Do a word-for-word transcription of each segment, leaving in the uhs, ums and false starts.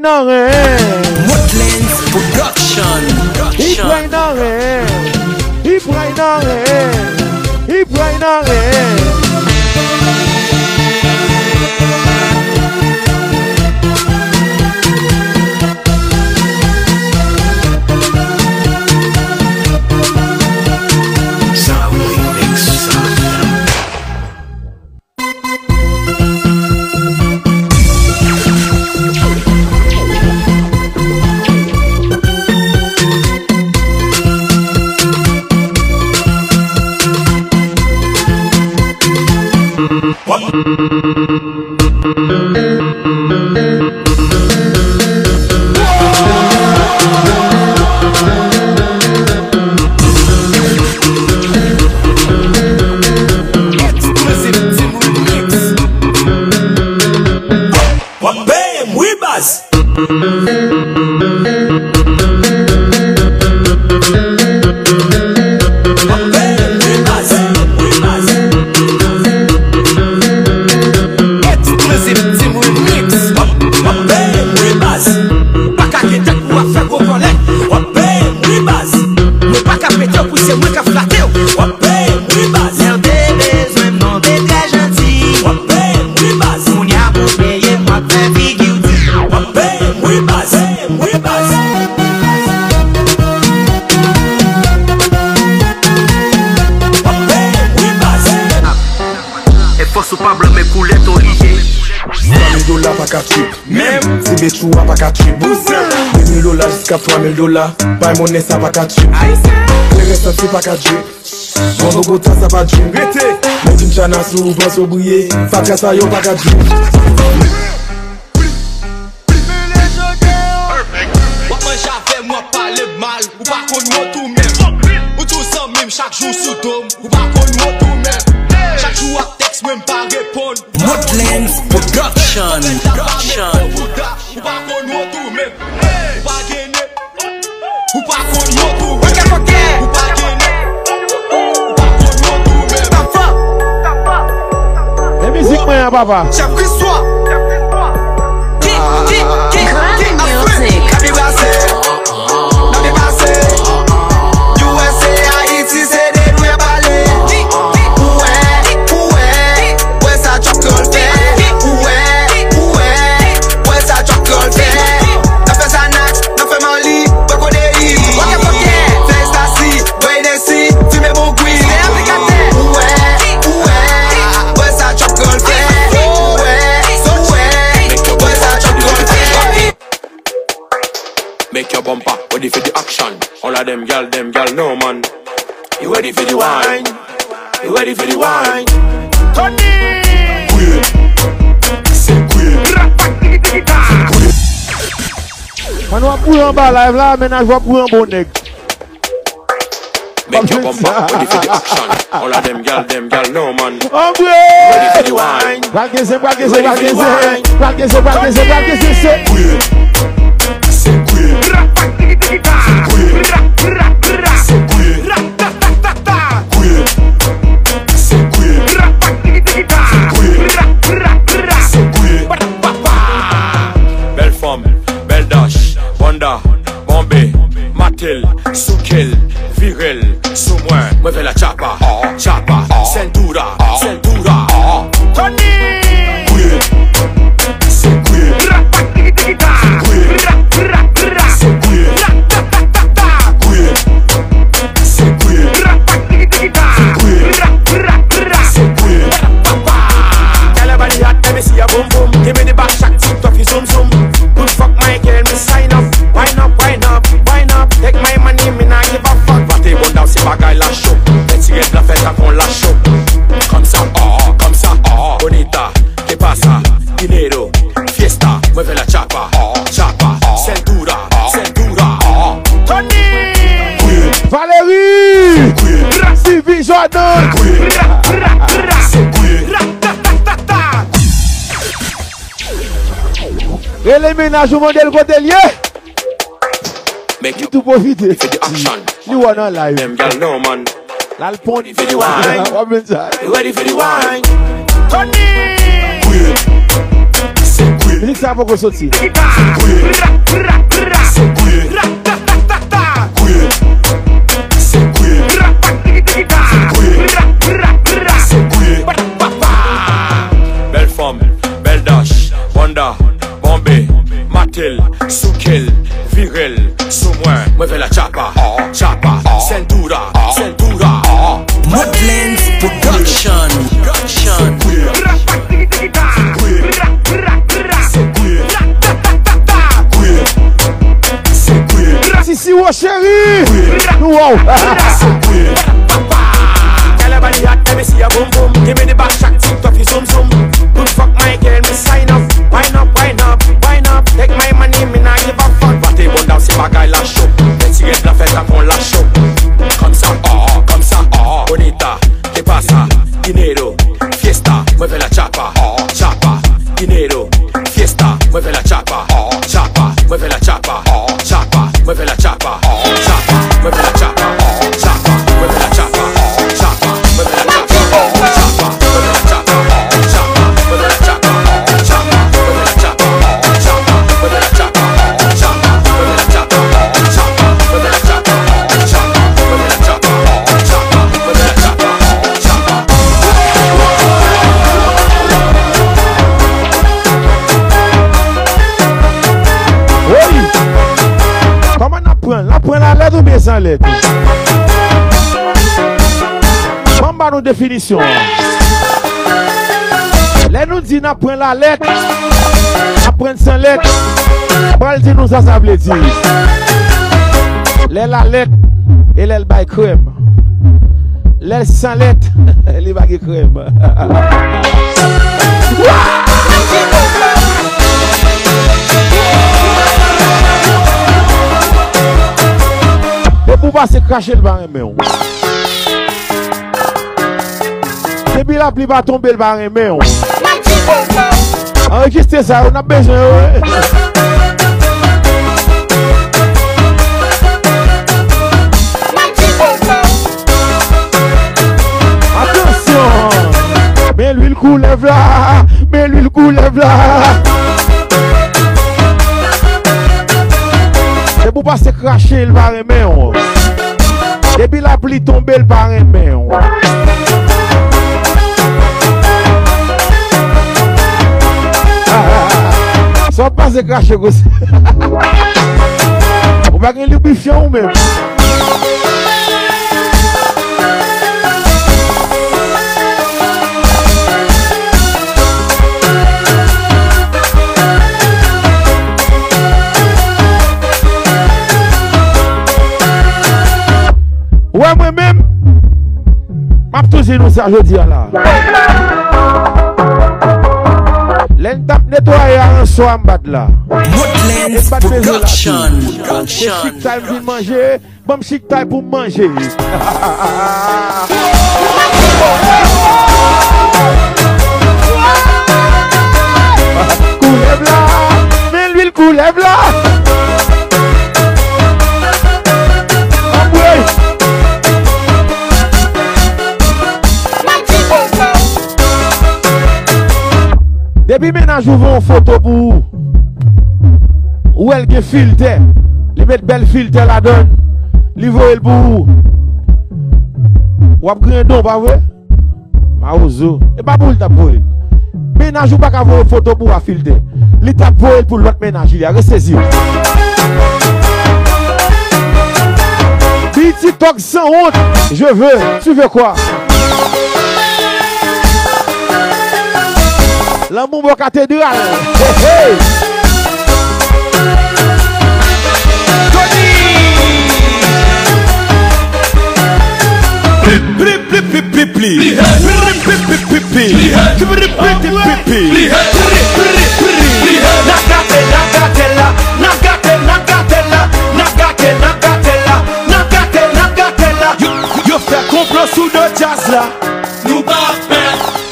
Nan ren. Modlens Production. Li pray nan ren. Li pray nan ren. Li pray nan ren. Sound Remix. Exclusive Team Remix. W ap peye m wi baz. W ap peye m wi baz. Exclusive Team Remix. W ap, w ap peye m wi baz. Ou pa ka gen tèt pou w ap fè gwo kòlèt. W ap peye m wi baz. Mwen pa ka pete w pou se mwen k ap flate w. W ap peye m wi baz. Lè w te bezwen m non te trè janti. W ap peye m wi baz. Kounye a pou w peye m w ap fè figi w di. W ap peye m wi baz. Peye m wi baz. W ap peye m wi baz. E fòs ou pa blan men koulè to li ye. Twa mil dola pa ka trip. Menm. Ti bechou a pa ka trip. De mil dola jiska twa mil dola. Bay monnen sa pa ka trip. Ayisyen. Lè rès santi pa ka trip. Bon Bogota sa pa trip. Rete. Men di m chana si w panse w briye. Fatra sa yo pa ka trip. W ap manje avè m, w ap pale m mal. Ou pa konn wont ou menm. Ou tou zanmi m chak jou sou do m. Ou pa konn wont ou menm. Chak jou w ap tèks mwen, m pa reponn. Modlens Production. Ou pa konn wont ou menm. Ou pa gen nèg. Ou pa konn wont ou menm. Ou pa gen nèg. Ou pa konn wont ou menm. E mizik mwen an, papa. Chèf Kristwa. Ki, ki, ki, ki ap fè? N ap depase. N ap depase. U S A, Ayiti, se de nou y ap pale. Ou wè, ou wè, wè sa Trump Girl fè. Ou wè, ou wè, wè sa Trump Girl fè. N ap fè Xanax, n ap fè Molly, bwè kodeyin. Fè Ecstasy, bwè Hennessy, fimen bon gwil. Ou wè, ou wè, wè sa Trump Girl fè. Ou wè, ou wè, wè sa Trump Girl fè. Make your bumper ready for the action. All of them gyal, them gyal, no man. You ready for the wine? You ready for the wine? Tony! Queen. Se queen. Mwen w ap boule anba live la, mennaj w ap boule yon bon nèg. Make your bumper ready for the action. All of them gyal, them gyal, no man. Anbre! Ready for the wine. Pral gen zen, pral gen zen, pral gen zen. Pral gen zen, pral gen zen, pral gen zen, se. Queen. Se queen. Queen. Se queen. Queen. Se queen. Queen. Se queen. Bèl fanm, bèl dash, banda, bonbe, matel, soukel, virel, sou mwen, mwen fè la chapa, chapa, cintura, cintura. Tony! Queen. Se queen. Queen. Se queen. Queen. Se queen. Queen. Se queen. Tell everybody hot, let me see your boom boom. Give me the back shot, TikTok, you zoom zoom. Good fuck my girl, me sign up. Wine up, wine up, wine up. Take my money, me nah give a fuck. Pate bon dan se bagay la cho. Fè ti rèd la fè sa kon la cho. Kòmsa, oh, kòmsa, oh. Bonita, que pasa? Dinero, fiesta, mueve la chapa, chapa, cintura, cintura. Tony! Valérie! Steevie Jordan! Rele mennaj ou, mande l kote l ye. Li tou pwofite. Li wè nan live. L al ponn. Wap jwenn sa. Tony! Queen. Se queen. Mizik sa poko soti. Bèl fanm, bèl dash, banda, bonbe, matel, soukel, virel, sou mwen. Mwen fè la tchapa, tchapa, cintura, cintura. Modlands Production. Production. Sisi wo cheri. Nou wè w. Tell everybody hot, let me see your boom boom. Give me the back shot, TikTok, you zoom zoom. Good fuck my girl, me sign up. Wine up, wine up, wine up. Take my money, me nah give a fuck. Bate bon down, se bagay la cho. Fè ti rèd la fè tankou la cho. Comme ça, oh, comme ça, oh. Bonita, ¿qué pasa? Dinero, fiesta, mueve la chapa, chapa. Dinero, fiesta, mueve la chapa, chapa, mueve la chapa, chapa, mueve la chapa, chapa, mueve la chapa, chapa, mueve la chapa, chapa, mueve la chapa, chapa. Woy! Kòman n ap pran l? N ap pran l a lèt oubyen san lèt? Ban m ba nou definisyon an. Lè nou di n ap pran l a lèt, n ap pran l san lèt, pral di nou sa sa vle di. Lè l a lèt e lè l bay krèm. Lè l san lèt, li pa gen krèm. Depi w pase krache, l pa renmen w. Depi lapli pa tonbe, l pa renmen w. Anrejistre sa yo, n ap bezwen yo, wi. Atansyon! Men lwil koulèv la, men lwil koulèv la. Se pou pase krache, l pa renmen w. Depi lapli tonbe, l pa renmen w. Sa w ap pase krache konsa. Ou pa gen libifyan ou menm. Ou wè mwen menm, m ap tou di nou sa jodi a la. Lè n t ap netwaye aranswa m bat la. Modlands Production. Se chik sa m vin manje. Ban m chiktay pou m manje. Koulèv la, men lwil koulèv la. Anmwey. Depi mennaj ou voye yon foto pou ou, ou wè l gen filtè, li met bèl filtè ladan l, li voye l pou ou. W ap grendon, pa vre? Mawozo. E pa pou ou l t ap voye l. Mennaj ou pa ka voye foto pou ou a filtè. Li t ap voye l pou lòt mennaj li a. Resezi w. Biti Tòg Sanwont, je veux, tu veux quoi? Lanmou bò katedral. Hey, hey. Tony! Plip, plip, plip, plip, plip, pli. Plip, plip, plip, plip, pli. Plip, plip, plip, plip, pli. N ap gate, n ap gate la. N ap gate, n ap gate la. N ap gate, n ap gate la. N ap gate, n ap gate la. Yo, yo fè konplo sou do djaz la. Nou pa pè.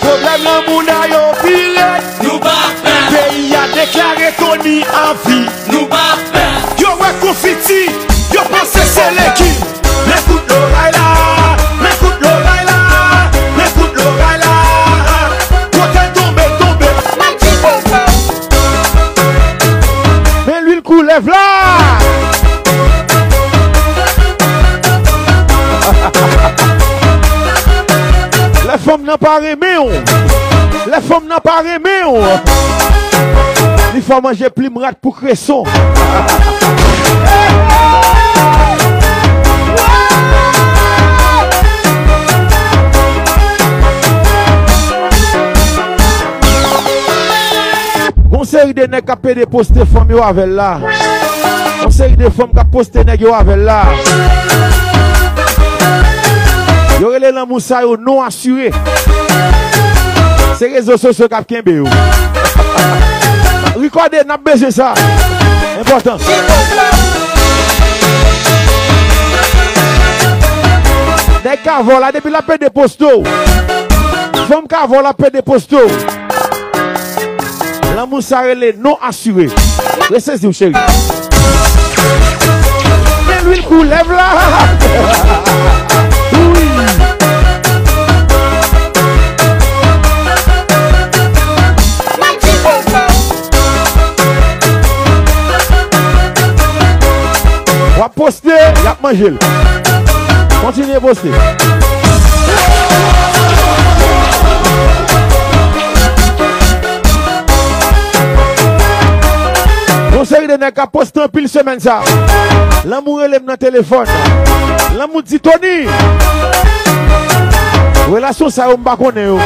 Pwoblèm lanmou n a yo pi rèd. Nou pa pè. Peyi a deklare Tony an vi. Nou pa pè. Yo wè konfiti, yo panse se lekip. Men kout loray la, men kout loray la, men kout loray la. Kote l tonbe, l tonbe. Mwen di bon fò. fanm nan pa renmen w. Lè fanm nan pa renmen w, li fè w manje plim rat pou kreson. Gon seri de nèg k ap pede poste fanm yo avè l la. Yon seri de fanm k ap poste nèg yo avè l la. Yo rele lanmou sa yo non asire. Se rezo sosyo k ap kenbe yo. Rikòde, n ap bezwen sa. Enpòtan. Nèg k avè w la, depi l ap pede poste w. Fanm k avè w la, ap pede poste w. Lanmou sa rele non asire. Resezi w, cheri. Men lwil koulèv la. Wi. W ap poste, y ap manje l. Kontinye poste. Yon seri de nèg k ap poste anpil semèn sa. Lanmou rele m nan telefòn. Lanmou di, Tony, relasyon sa yo m pa konnen yo.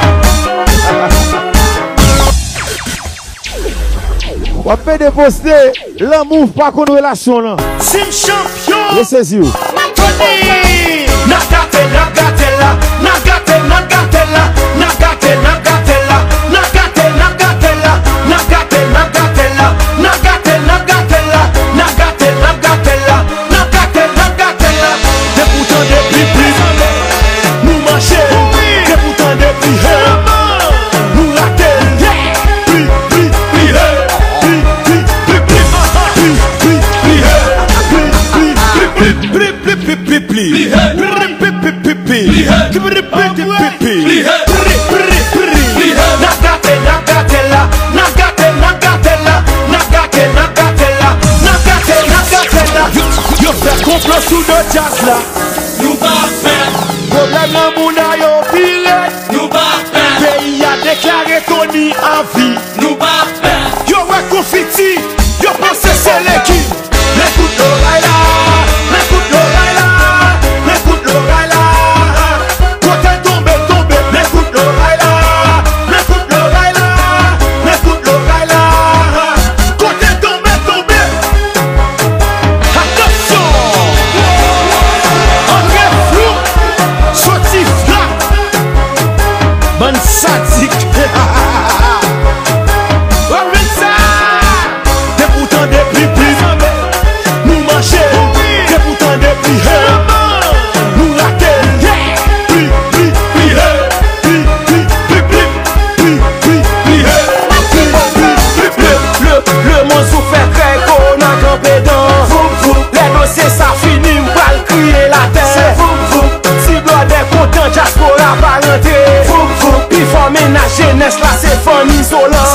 W ap pede poste, lanmou pa konn relasyon lan. Sim chanpyon. Resezi w. Tony! N ap gate, n ap gate la, n ap gate, n ap gate la, n ap gate, n ap gate la, n ap gate, n ap gate la, n ap gate, n ap gate la, n ap gate, n ap gate la, n ap gate, n ap gate la. N ap gate, n ap gate la. Depi w tande pli, pli, nou mache. Depi w tande pli, he, nou rate. Pli, pli, pli, he. Pli, pli, pli, pli. Pli, pli, pli, he. Pli, pli, pli, pli, pli, pli, pli, pli. Pli, he. Pli, pli, pli, pli, pli. Pli, he. Pli, pli, pli, pli. Pli, he. N ap gate, n ap gate la. N ap gate, n ap gate la. N ap gate, n ap gate la. N ap gate, n ap gate la. Yo, yo fè konplo sou do djaz la. Nou pa pè. Pwoblèm nan moun nan yo vire. Nou pa pè. Peyi a deklare Tony anvi. Nou pa pè. Yo wè konfiti, yo panse se legim. Men kout loray la, men kout loray la, men kout loray la. Kote l tonbe, tonbe, men kout loray la, men kout loray la, men kout loray la. Kote l tonbe, tonbe. Atansyon! Antre flou, soti fla. Bann sadik. Wè sa! Depi w tande pli, pli, nou mache. Depi w tande pli, he, nou rate. Pli, pli, pli, he. Pli, pli, pli, pli. Pli, pli, pli, he. Pli, pli, pli, pli. Le, le, lemonn soufè krèy kowona kanpe dan. Lè dosye sa fini, m pral kriye latè. Ti blòdè kontan, dyaspora pa rantre. Pi fò mennaj jenès la se fanmi Solan.